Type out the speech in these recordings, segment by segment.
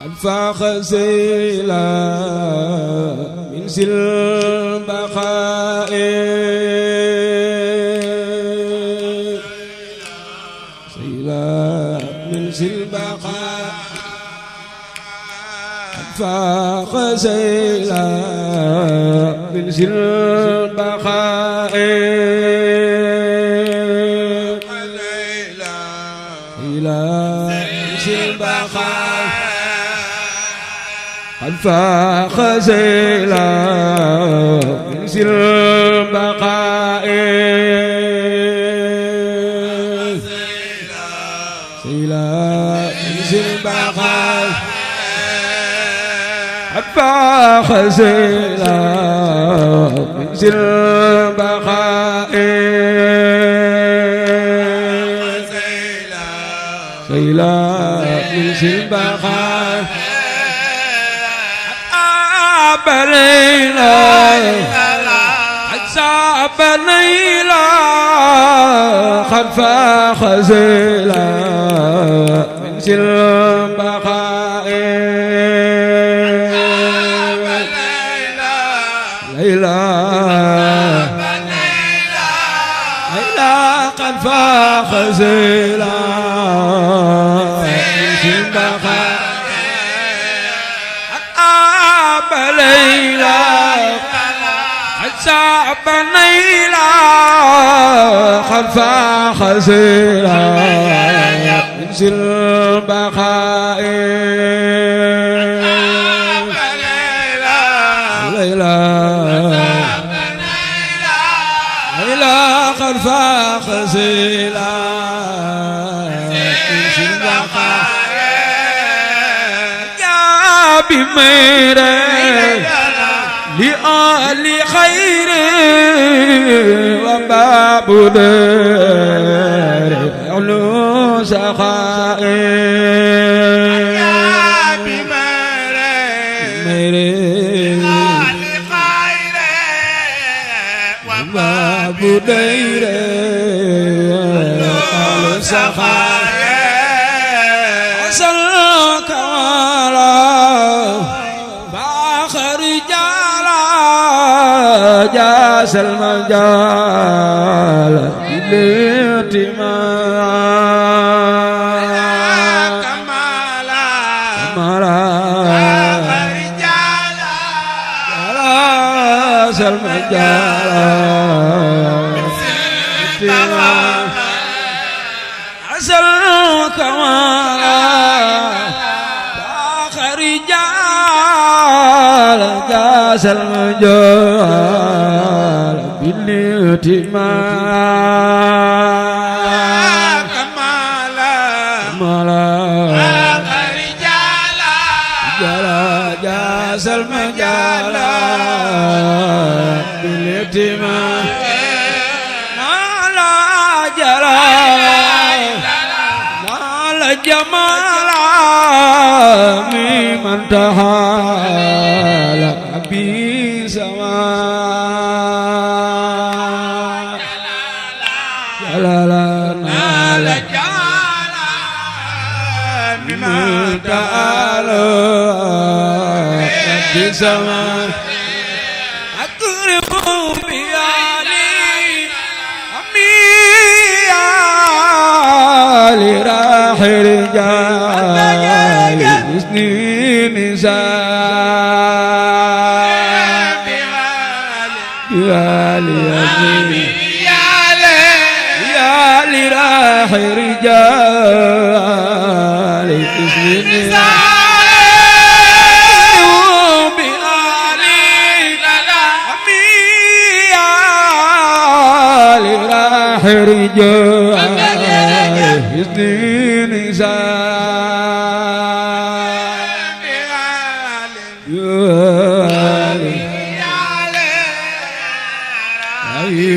الفاخ سيلا من البقاء سيلا من البقاء الفاخ سيلا من البقاء سيلا من البقاء الفاخ سيلا من البقاء سيلا من البقاء الفاخ سيلا من البقاء سيلا من البقاء بليلا حساب ليلا خلف خزيلا من البقاء ليلا ليلا خلف خزيلا من البقاء ليلا حساب ليلا خلف خزيلا من البقاء ليلا ليلا خلف خزيلا من البقاء يا بميري لآل خير وباب دار علو سخاء يا بميري لآل خير وباب دار علو سخاء وصلك على باخر جاس المجال بالاتمام كمالا آخر جاس المجال عسل كمالا آخر جاس المجال بالاتمام كمالا آخر جاس المجال بالاتمام نالا جلال نالا جمال ممن تحال بي سما جلالا نال جلالا ممن تحال بي سما أقرب بيالي أمي راح رجال سنين نساء يالي راح رجال سنين نساء راح رجال سنين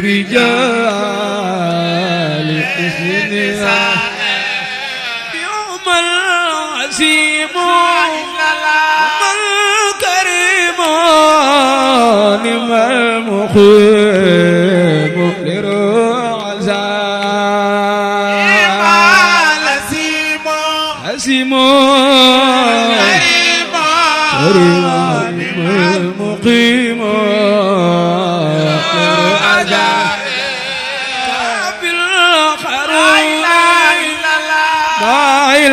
رجال النساء يوم العزيم يوم الكريم نعم المخيم لرعزاء هزيم المقيم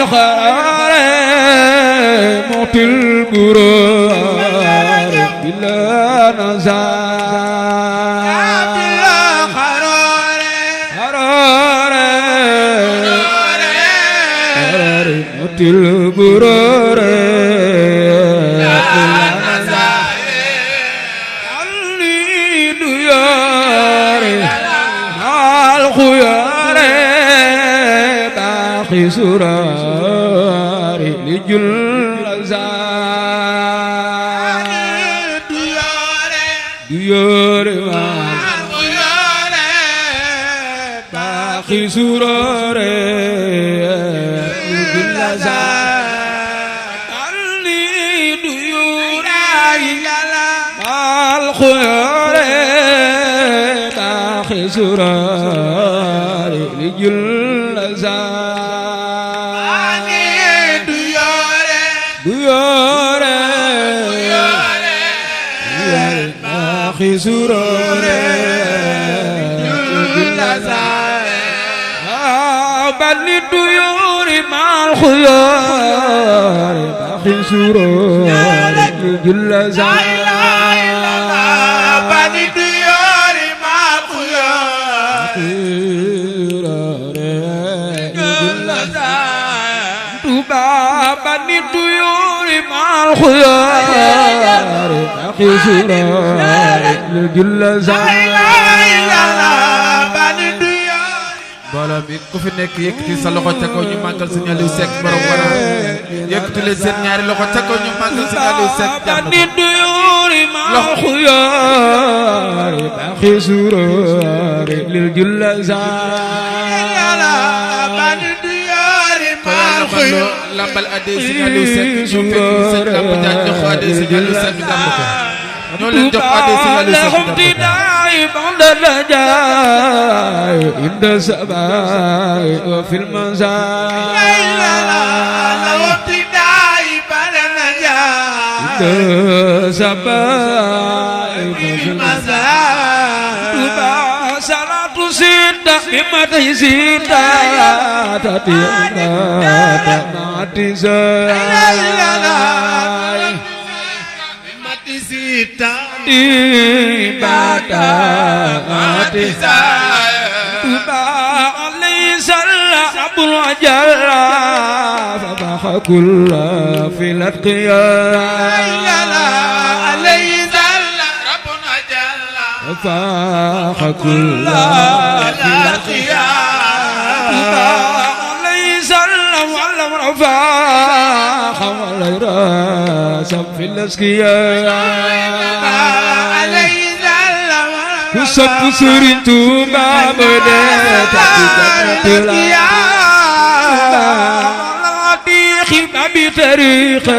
الخير موت القرار بلا نزار بلا قرار موت القرار بلا نزار علي ديار الخيار باقي سرار لجل زار ديار باقي سرار لجل زار علي ديار الخيار باقي سرار لجل زار سرور بل الديور مع الخيار باقي سرور جل زار بل الديور مع الخيار جل زار بل الديور مع الخيار باقي سرور جل زار mbooloo mi ku fi nekk yëkkati sa loxo ca kaw ñu màggal Serigne Aliou Seck borom Warar yëkkati leen seen ñaari loxo ca kaw ñu màggal Serigne Aliou Seck jàmm loxo باقي سرور للجل زار lambal adé Serigne Aliou Seck ñu fekk seen lamb jaan jox adé Serigne Aliou Seck jàmm ko ñoo leen jox adé Serigne Aliou Seck بعد الرجاء عند السماء وفي المساء لو ابتداء بعد الرجاء عند السماء وفي المساء صلاة ستة بمدح ستة تتينا تماتي Sita di bata matisa tuba alaysalla abul ajalla fabaha kulla fil atqiya alaysalla rabbuna jalla fabaha kulla fil atqiya tuba alaysalla wallam rafaha walayra fil askiya Kusap Serigne Touba bade takiya lati khibabi tariqa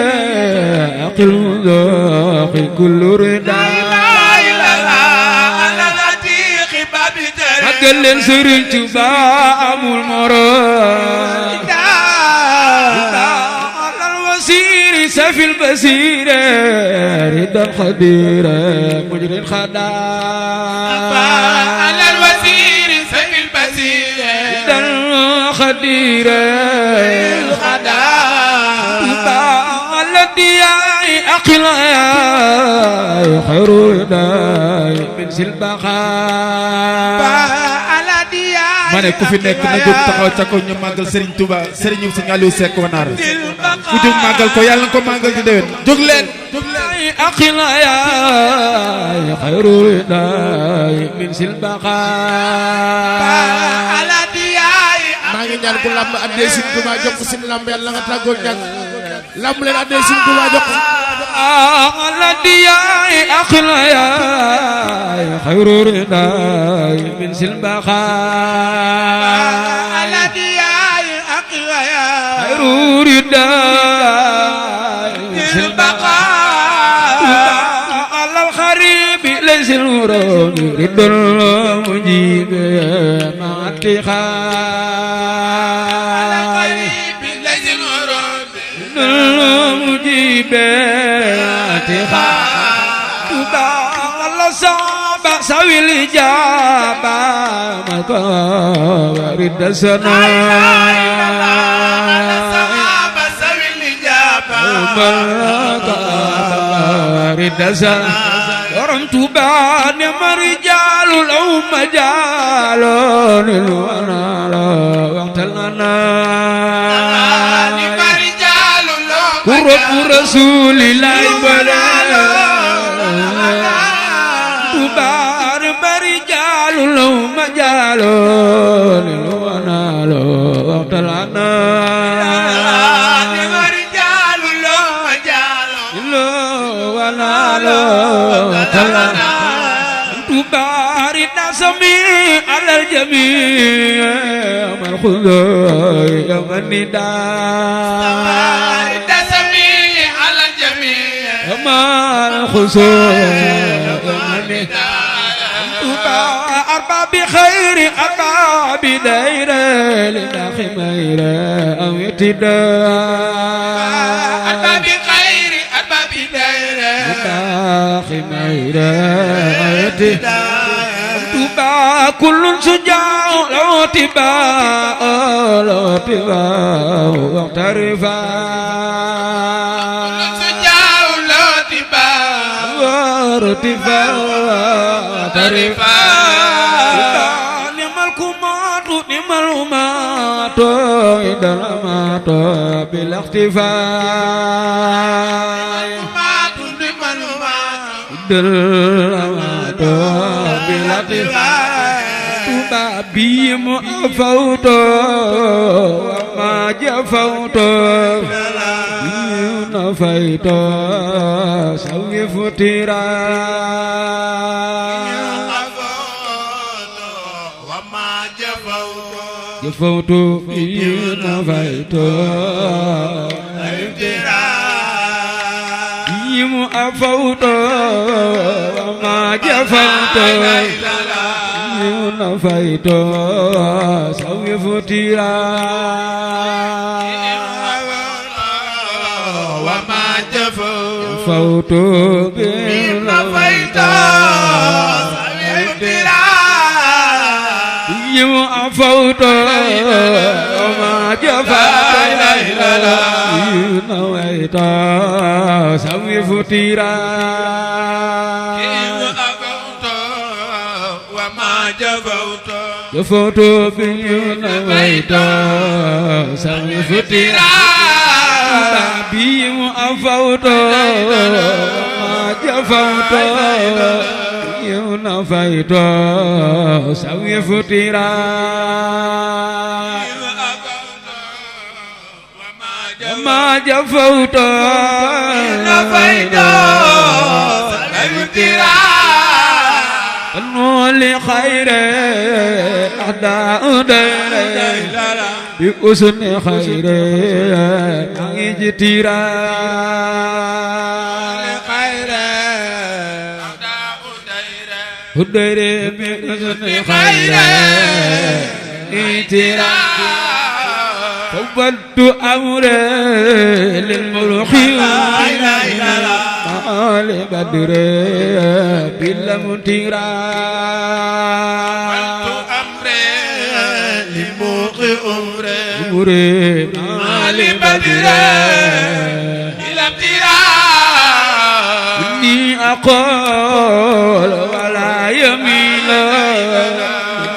aqil mudaqi kullu rida lati khibabi tariqa magal Serigne Touba amul morom سفي البصير رضا الخدير مجري الخدا على الوزير سفي البصير رضا الخدير الخدا على الدياء أقل خير رداء من سلبخاء ma ne ku fi nekk na jóg taxaw ca ko ñu màggal Serigne Touba Serigne Serigne Aliou Seck Wanar ku jóg màggal ko yàlla na ko màggal di déwén jóg leen أقل خير رداء من سلبخاء maa ngi ñaan ku lamb addee Serigne Touba jox ko sin lamb yàlla nga tàggoog ñàkk lamb leen addee Serigne Touba jox ko على الدياء أقل خير رداء من سلبخاء على الدياء أقل خير رداء من سلبخاء على الخريب ليس الورود رد المجيب مع اتخاذ ليس الورود المجيب Tuba Allah saba sawil ijaba maka waridasana maka waridasana orang Tuba ne marijalu law majalun wana la waqtalana ni marijalu law rasulillahi balala Tuba marijalu law majalun wana la waqtalana ni marijalu law majalun wana la waqtalana تبارك سمي على الجميع مرخوذ يوم النداء تبارك سمي على الجميع مرخوذ يوم النداء تبا أربع بخير أربع بدير لداخ مير أو يتداء أربع بخير أربع بدير لداخ مير Tuba kullun sujau lo tiba waqtarifa kullun sujau lo tiba waqtarifa nimal kumatu nimal umatu idalamato bil ikhtifa دلماتو بلطف Tuba بيم أفوتو وما جفوتو نفيتو سوي فتيرا وما جفوتو نفيتو يم أفوت وما جفوت ينفيت سوي فتيرا وما جفوت ينفيت سوي فتيرا يم أفوت وما جفوت ينويت سوي فتيرا وما جفوت جفوت بينويت سوي فتيرا بيم أفوت وما جفوت ينويت سوي فتيرا ما جفوت نفيت سلمترا نولي خير أحداء دير بأسن خير نجترا خير أحداء دير بأسن خير نجترا فوضت أمري للملوك مال بدر بالمنترا فوضت أمري للملوك أمري مال بدر بالمنترا إني أقول ولا يميل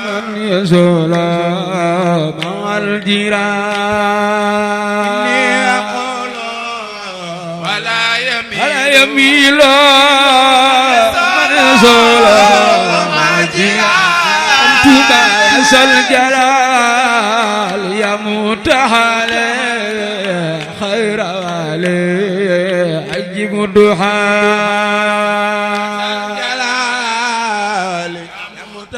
من يزول مع الجيران ولا يميل من يزول مع الجيران Tuba يسل الجلال يموت حالي خير والي عجب الدحال الجلال يموت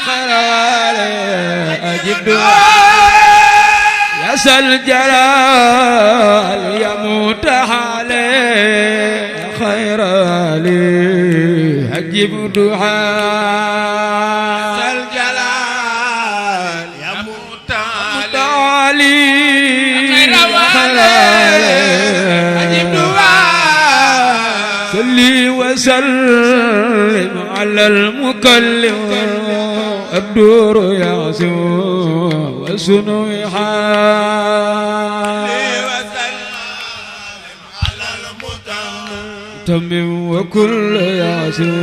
حالي أجب يسأل الجلال يموت حالي خير لي أجب دعاء يسأل الجلال يموت حالي خير لي وسلم على المكلم الدور يعزو وسنو حال تمم وكل يعزو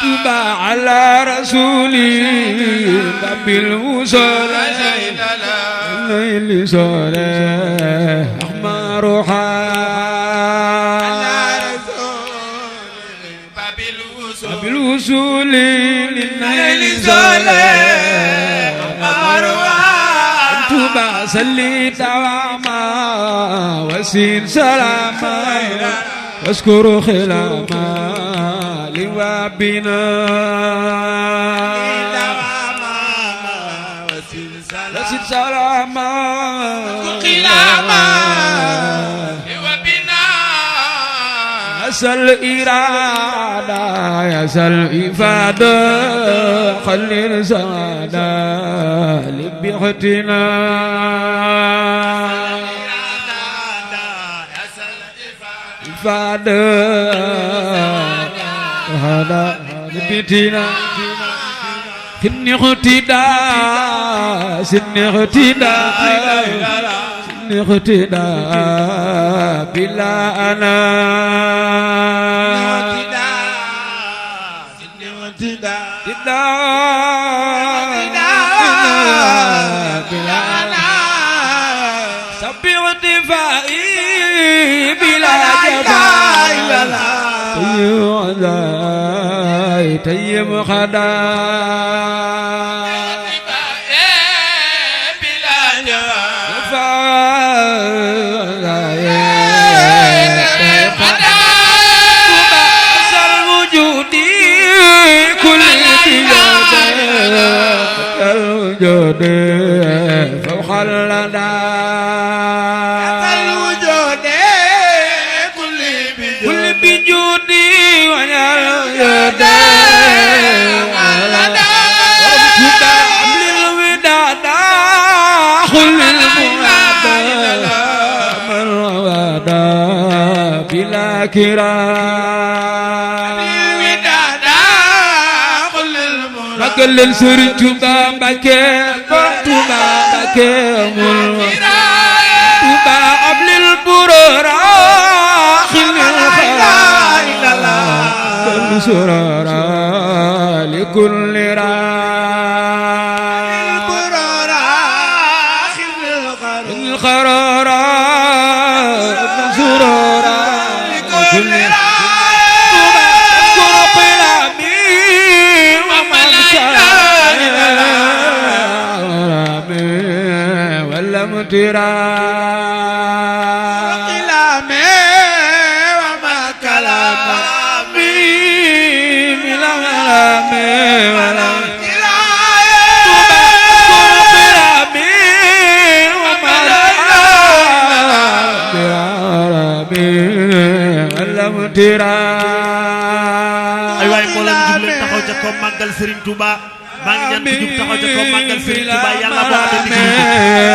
تبع على رسولي باب الوصول الليل صالح أحمر حال باب الوصول للنيل صالح أحمر حال تبع سلي دواما وسين سلاما واذكر خلاما لوابنا وسين سلاما خلاما لوابنا أسأل إرادة يسأل إفادة خلي سعادة لبيحتنا إفادة هذا لبيتنا خني اغتداء سني اغتداء سني اغتداء بلا أنا بلا أنا سبي ارتفاعي بلا جبال طيب خداع بلا أسر وجودي كل الوجود فوق اللدى كل بجودي ويا بلا كرام مقل السر توبا بكي توبا بكي توبا قبل البرور خل الخير سرارا لكل القرار سرارا لكل اذكر قلامي ومن كلامي ولم ترى قلامي وما كلامي بلا كلامي ولم ay waay mboolem jug leen taxaw ca kaw màggal Serigne Touba maa ngi ñaan ku jug taxaw ca kaw màggal Serigne Touba yàlla boo amee liggéey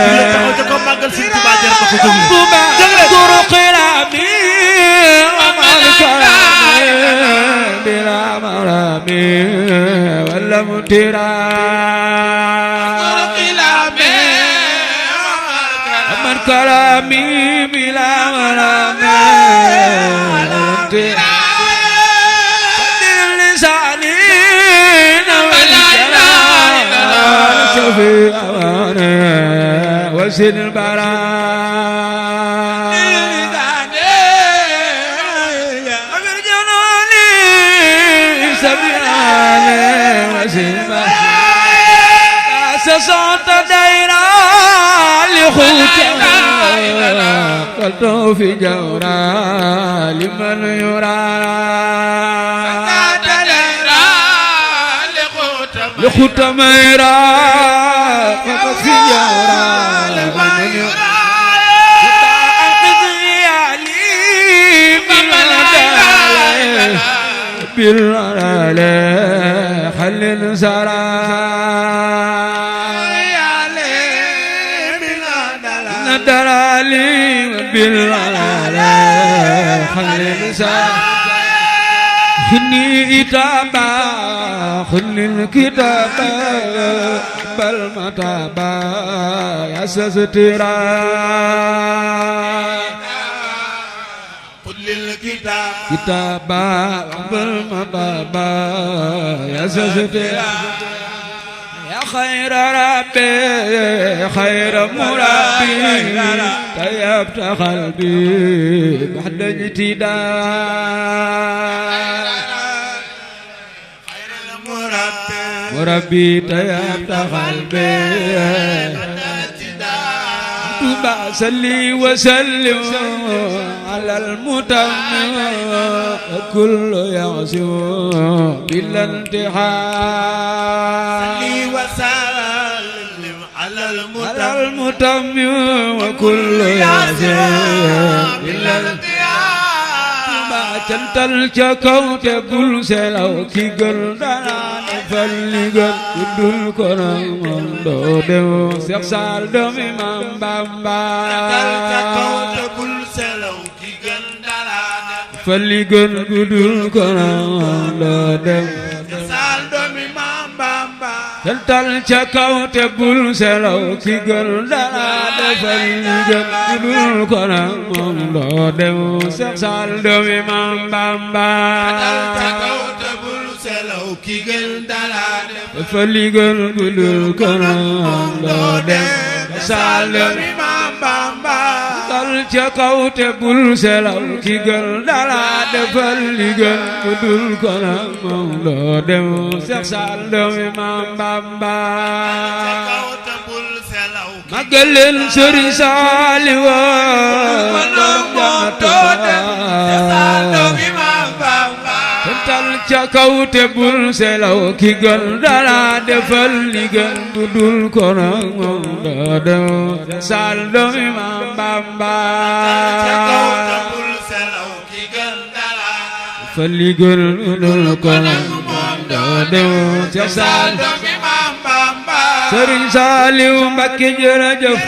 jug leen taxaw ca kaw màggal Serigne Touba jar na ko jóg كلامي بلا مرامي بدل لساني شوفي أماني وسن البراء أمر جنوني سبياني وسن البراء سصوت ديرا لخوتي قلت في جورا لمن يرى لخوت ميرا قلت في جورا لمن يرى بالرلال خل سرى دلالي بالعلال خلي خني إتابا خني الكتاب بل متابا يا سسترا خذ الكتاب كتابا بل متابا يا سسترا يا خير ربي خير مربي طيبت قلبي بعد اجتداء خير المربي مربي طيبت قلبي صلي وسلم على المتمم كل يعزو بلا انتحار صلي وسلم على المتمم وكل يعزو بلا انتحار cantal ca kaw te bul selaw ki gën daan fal li gën dul ko nag moom doo dem Seex Saal doomi Maam Bamba ca kaw te bul selaw ki gën daan fal li gën dul ko nag moom doo dem Seex Saal doomi Maam Bamba cantal ca kaw te bul selaw ki gën daan fal li gën dul ko nag moom doo dem Seex Saal doomi Maam Bamba ki gën dalaat dafa li gën gudul kanam doo dem Saal doomi Maam Bamba dal ca kaw te bul selaw ki gën dalaat dafa li gën gudul kanam doo dem Seex Saal doomi Maam Bamba magal leen Sëriñ Saaliw tal ca kaw te bul selaw ki gën dala defal li gën bu dul ko nag moom doo dem Saal doomi Maam Bamba defal li gën bu dul ko nag moom doo dem Saal doomi Maam Bamba Sëriñ Saaliw Mbakke jërëjëf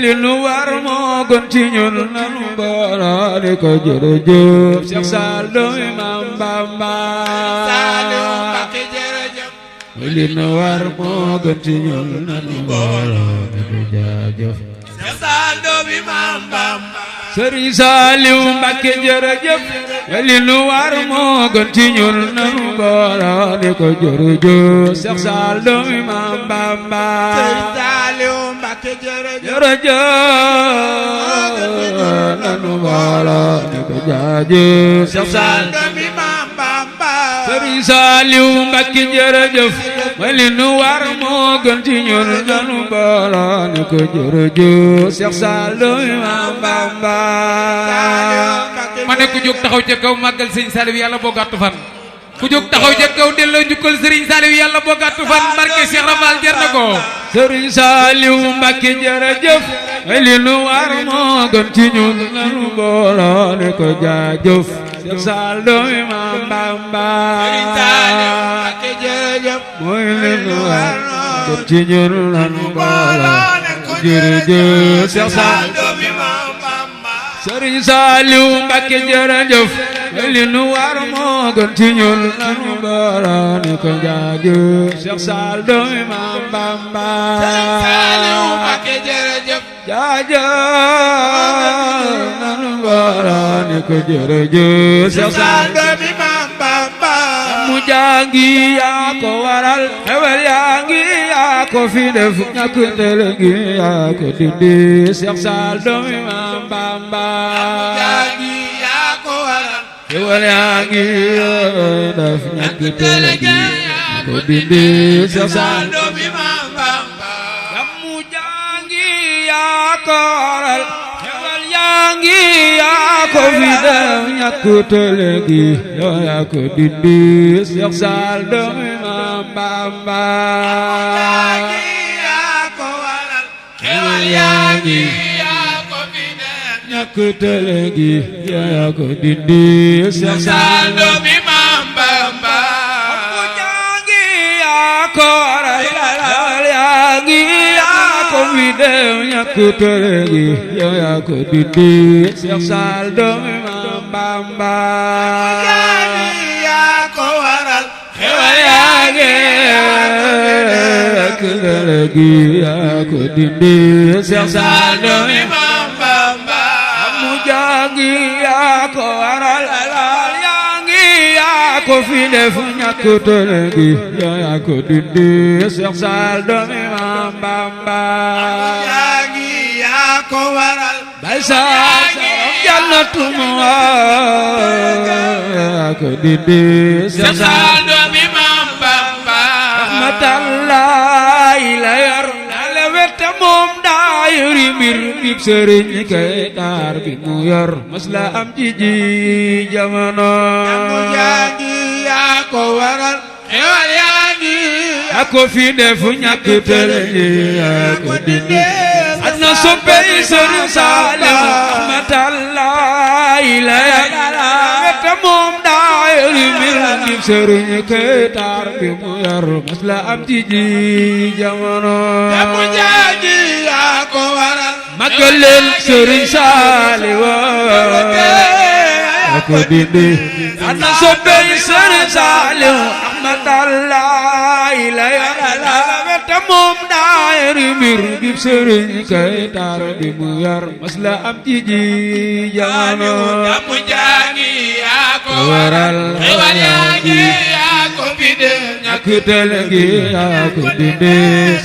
li nu war moo gën ci ñun nanu booloo di ko jërëjëf Seex Saal doomi Maam Bamba li nu war moo gën ci ñun nanu booloo di ko jaajëf Seex Saal doomi Maam Bamba Sëriñ Saaliw Mbakke jërëjëf li nu war moo gën ci ñun nanu booloo di ko jërëjëf Seex Saal doomi Maam Bamba jërëjëf nanu booloo di ko jaajëf Seex Saal doomi Maam Bamba Sëriñ Saaliw Mbakke jërëjëf li nu war moo gën ci ñun nanu booloo di ko jërëjëf Seex Saal doomi Maam Bamba ma ne ku jóg taxaw ca kaw màggal Sëriñ Saaliw yàlla boo gàttu fan ku jóg taxaw ca kaw delloo njukkal Sëriñ Saaliw yàlla boo gàttu fan barke Cheikh Rafal jar na ko Sëriñ Saaliw Mbakke jërëjëf li nu war moo gën ci ñun nanu booloo di ko jaajëf Seex Saal doomi Maam Bamba mooy li nu war gën ci ñun nanu booloo jërëjëf Seex Saal doomi Maam Bamba Sëriñ Saaliw Mbakke jërëjëf li nu war moo gën ci ñun nanu booloo di ko jaajëf Seex Saal doomi Maam Bamba jaajëf nanu booloo di ko jërëjëf Seex Saal doomi Maam Bamba mu jàngi yaa ko waral xewel yaa ngi yaa ko fi def ñàkk tele gi yaa ko dindi Seex Saal doomi Maam Bamba xewel yaa ngi def ñàkk tele gi yaa ko dindi Seex Saal doomi Maam Bamba mu jàngi yaa ko waral xewel yaa ngi yaa ko fi def ñàkk tele gi yaa ko dindi Seex Saal doomi Maam Bamba xewel yaa ngi ñàkk tele gi yaa ko dindi Seex Saal doomi Maam Bamba mu jàngi yaa ko waral xewel yaa ngi yaa ko fi def ñàkk tële gi yow yaa ko dindi Seex Saal doomi Maam Bamba yaa ko waral xewal yaa ngi ñàkk tële gi yaa ko dindi Seex Saal doomi Maam Bamba mu jàngi yaa ko waral ko fi def ñàkk tële gi yaa ko dindi Seex Saal doomi Maam Bamba yaa ngi yaa ko waral bay Saal jannatu yaa ko dindi Seex Saal doomi Maam Bamba rahmatallahi la yor ale wette moom daa yori mbir bib sëriñ kay taar bi mu yor mas la am ci ji jamono yaa ko waral xewal yaa ngi yaa ko fi def ñàkk tële yaa ko dindi ana soppe yi Sëriñ Saaliw rahmatallahi la wette moom daa yori mbir bib sëriñ kay taar bi mu yor mas la am ci ji jamono yaa ko waral magal leen Sëriñ Saaliw yaa ko dindi ana soppe yi Sëriñ Saaliw rahmatallahi la wette moom daa yori mbir bib sëriñ kay taar bi mu yor mas la am ci ji jamono yaa ko waral xewal yaa ngi yaa ko fi def ñàkk tële gi yaa ko dindi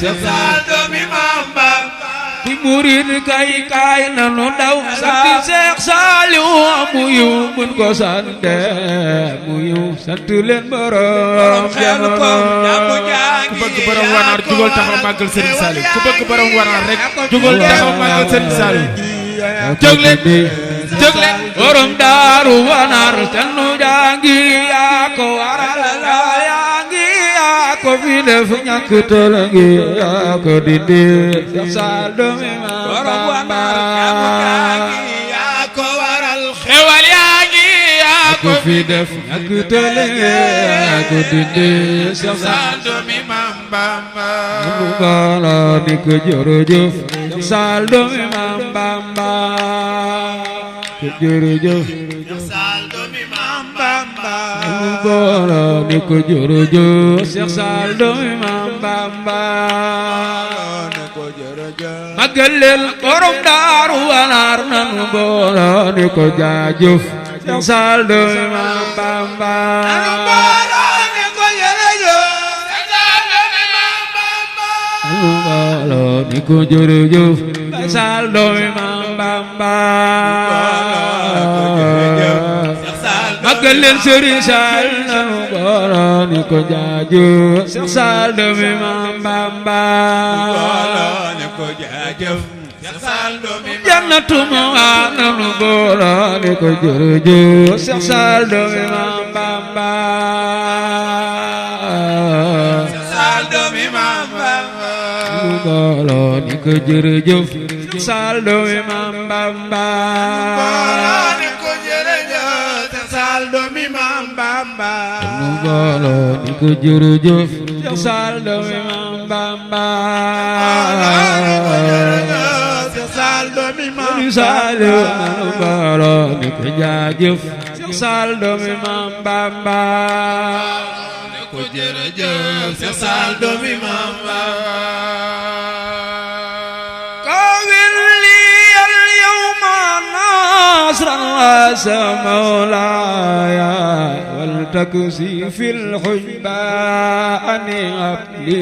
Seex Saal doomi Maam Bamba fi murid kay nanu daw sant Seex Saaliw amu yiw mun ko sante amu yiw sant leen borom jamono ku bëgg borom wanaar jugal taxaw màggal Serigne Saliou ku bëgg borom wanaar rek jugal taxaw màggal Serigne Saliou jóg leen borom daaru wanaar tanu jangi yaa ko waral yaa ngi yaa ko fi def ñàkk tële gi yaa ko dindi Seex Saal doomi Maam Bamba yaa ko waral xewal yaa ngi yaa ko fi def ñàkk tële yaa ko dindi Seex Saal doomi Maam Bamba mu bala ni ko jërëjëf Seex Saal doomi Maam Bamba jërëjëf Saal doomi Maam Bamba mu bala ni ko jërëjëf Seex Saal doomi Maam Bamba magal leen borom daaru wanaar nanu bala ni ko jaajëf Seex Saal doomi Maam Bamba bala ni ko jërëjëf Seex Saal doomi Maam Bamba magal leen Sëriñ Saal nanu bala ni ko jaajëf Seex Saal doomi Maam Bamba jannatu waa nanu bala ni ko jërëjëf Seex Saal doomi Maam Bamba bala ni ko jërëjëf Seex Saal doomi Maam Bamba bala ni ko jërëjëf Seex Saal doomi Maam Bamba Sëriñ Saaliw nanu bala ni ko jaajëf Seex Saal doomi Maam Bamba ko jërëjëf Seex Saal doomi Maam Bamba kawil li al yawma nasran wa samawlaya wal taksi fil hujbani abli